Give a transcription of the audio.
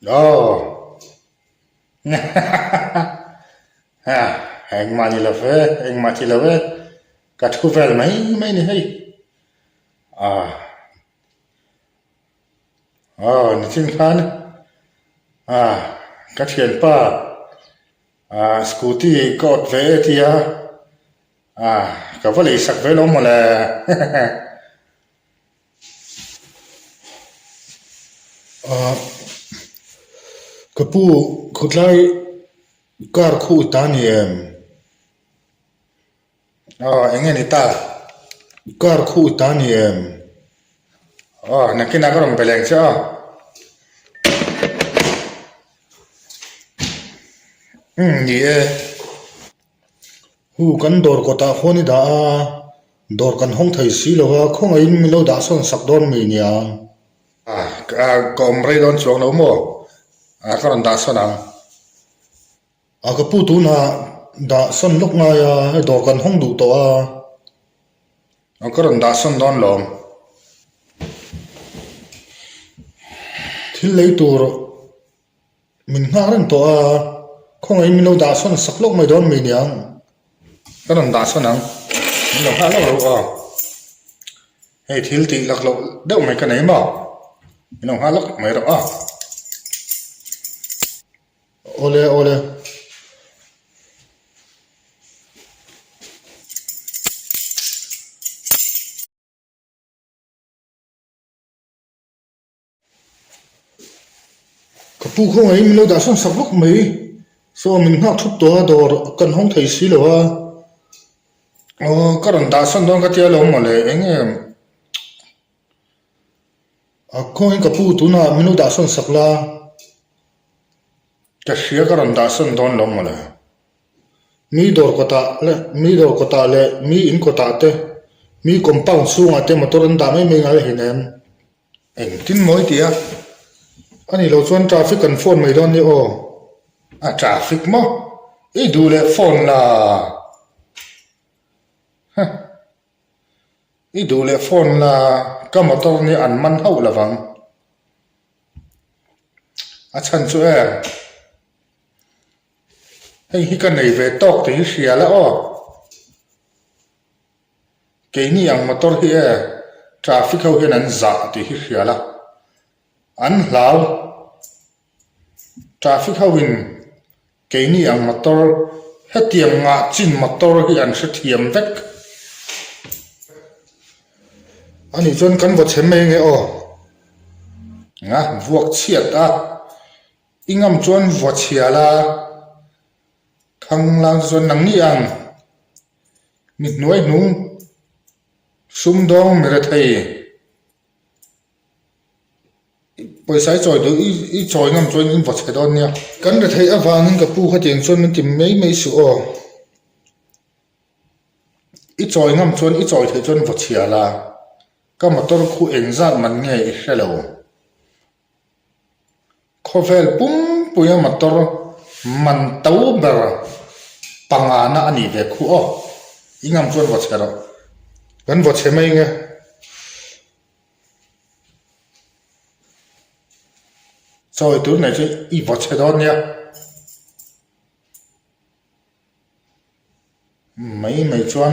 Aw. Engmah ni lo ve, engmah ti lo e. Ka thu vel mai mai ni hei. Ah. Aw, nichin khan ah ka thianpa ah scooty ka awt ve e tia ah ka va leisak ve lo mawle. Ka pu khawtlai car khu i ta ni em? Aw eng nge ni ta? Car khu i ta ni em? Aw nakinah ka rawn be leng che aw. Umm ni e. Hu kan dawr kawtah khuan i dah a, dawr kan hawng thei si lo a, khawngaihin min lo dah sawn sak dawn mi nia. Ka awm rei dawn chuang lo maw? Ka rawn dah sawn ang. A ka pu tunah dah sawn lawk ngai a, hei dawr kan hawng duh tawh a. Ka rawn dah sawn dawn lawm. Thil lei tur. Min nghak reng tawh a, khawngaihin min lo dah sawn sak lawk mai dawn mi niang. Ka rawn dah sawn ang, min lo nghah lawk lo aw. Hei thil tih lak loh deuh mai ka nei maw? Min lo nghah lawk mai rawh aw. Awle awle. Ka pu khawngaihin min lo dah sawn sak vak mai. Saw min nghak thup tawh a dawr kan hawng thei si lo a. Aw ka rawn dah sawn dawn ka tia lo mawle eng nge. A khawngaihin ka pu tunah min lo dah sawn sak la. Ka hria ka rawn dah sawn dawn lo mawle. Mi dawr kawtah leh mi dawr kawtah leh mi in kawtah te mi compound chhungah te motor an dah mai mai ngai hei nen. Engtin mawi tih a? A nih loh chuan traffic kan phone mai dawn nia aw. A traffic maw? I duh leh phone la. Huh. I duh leh phone la ka motor nia an man hauh lo vang. A chhan chu e. Hei hi ka nei ve tawk tih hi hria la aw. Keini ang motor hi e traffic ho hian an zah tih hi hria la, an hlau. Traffic ho in keini ang motor hetiang ngah chin motor hi an hrethiam vek. Anih chuan kan vaw chhe mai ange aw. Nga vuak chhiat a, i ngam chuan vaw chhia la, khanglang chu chuan nangni ang. Mi hnuai hnung sumdawng mi rethei pawisa i chawi duh i chawi ngam chuan in vaw chhe dawn nia. Kan rethei avangin ka pu khatiang chuan min ti mai mai suh aw. I chawi ngam chuan i chawi theih chuan vaw chhia la, ka motor khu engzat man nge i hre lo. Khawvel pumpuia motor man to ber pangana a nih ve khu aw. I ngam chuan vaw chhe rawh. Kan vaw chhe mai nge. Chawi tur nei chu i vaw chhe dawn nia. Mai mai chuan.